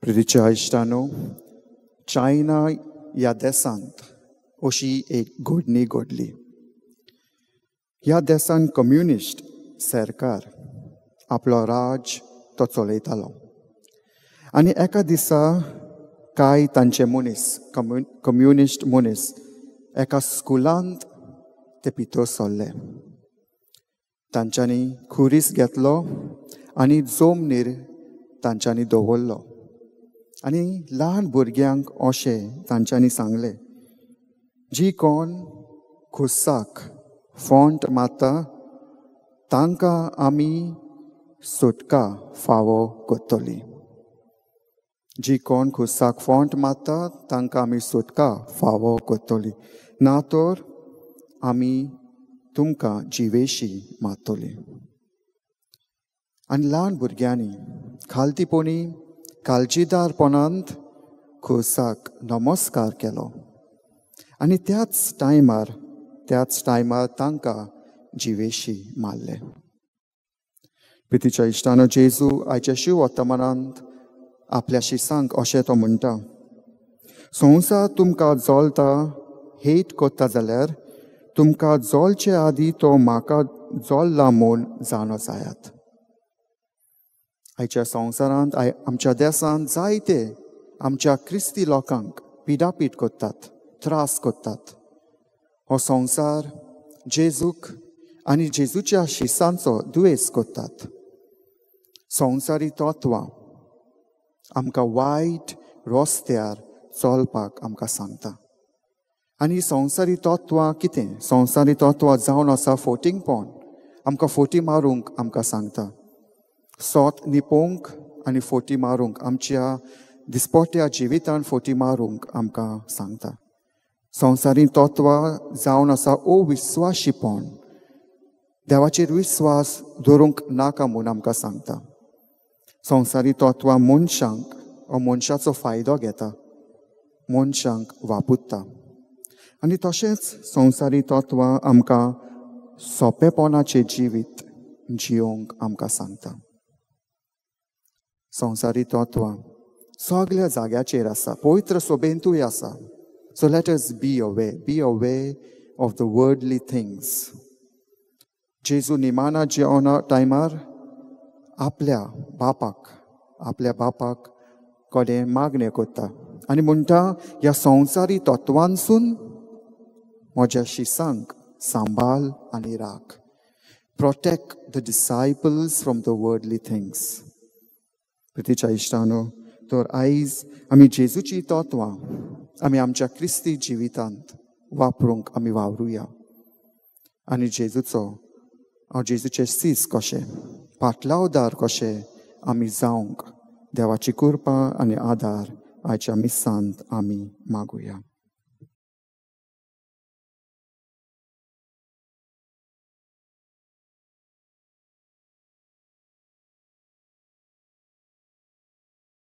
प्रितीच्या इश्टानो, China ह्या देशांत अशी एक घडणी घडली. ह्या देशांत कम्युनिस्ट सरकार आपलो राज तो चलयतालो आनी एका दिसा कांय तांचे मनीस, कम्युनिस्ट मनीस एका स्कुलांत ते भितर सरले. तांच्यांनी खुरीस घेतलो आनी जमनीर तांच्यांनी दवरलो आनी ल्हान भुरग्यांक अशें तांच्यांनी सांगलें, जी कोण खुस्साक फोंट मारता तांकां आमी सुटका फावो करतली. जी कोण खुस्साक फोंट मारता तांकां आमी सुटका फावो करतली, ना तर आमी तुमकां जिवेशी मारतली. आनी ल्हान भुरग्यांनी खालतीपणी काळजीदारपणांत खुर्साक नमस्कार केलो आनी त्याच टायमार तांकां जिवेशी मारले. प्रितीच्या इश्टानो, जेजू आयच्या शिव वर्तमानांत आपल्या शिसांक अशें तो म्हणटा, संवसार तुमकां जळता हेट करता जाल्यार तुमकां जळचे आदीं तो म्हाका जळला म्हूण जाणो जायात. आयच्या संवसारांत आमच्या देशांत जायते आमच्या क्रिस्ती लोकांक पिडापीड करतात, त्रास करतात. हो संवसार जेजूक आनी जेजूच्या शिसांचो दुयेंस करतात. संवसारी तत्वां आमकां वायट रस्त्यार चलपाक आमकां सांगता. आनी संवसारी तत्वां कितें? संवसारी तत्वां जावन आसा फोटिंगपण, आमकां फोटी मारूंक आमकां सांगता, सोत निपोवंक आनी फोटी मारूंक, आमच्या दिसपट्ट्या जिवितान फोटी मारूंक आमकां सांगता. संवसारी तत्वां जावन आसा अविस्वाशीपण, देवाचेर विस्वास दवरूंक नाका म्हूण आमकां सांगता. संवसारी तत्वां मनशांक हो मनशाचो फायदो घेता, मनशांक वापरता. आनी तशेंच संवसारी तत्वां आमकां सोंपेपणाचें जिवीत जियोंक आमकां सांगता. संवसारी तत्वां सगल्या जाग्याचेर आसा, पवित्र सोबेंतूय आसा. So let us be aware of the worldly things. जेजू निमाणा जेवणा टायमार आपल्या बापाक कडेन मागणें करता आनी म्हणटा, ह्या संवसारी तत्वांसून म्हज्या शिसांक सांबाळ आनी राख. Protect the disciples from the worldly things. प्रितीच्या इश्टानो, तर आयज आमी जेजूची तत्वां आमी आमच्या क्रिस्ती जिवितांत वापरूंक आमी वावरुया आनी जेजूचो जेजूचे सीस कशें पाटलावदार कशें आमी जावंक देवाची कृपा आनी आदार आयच्या मिसांत आमी मागुया.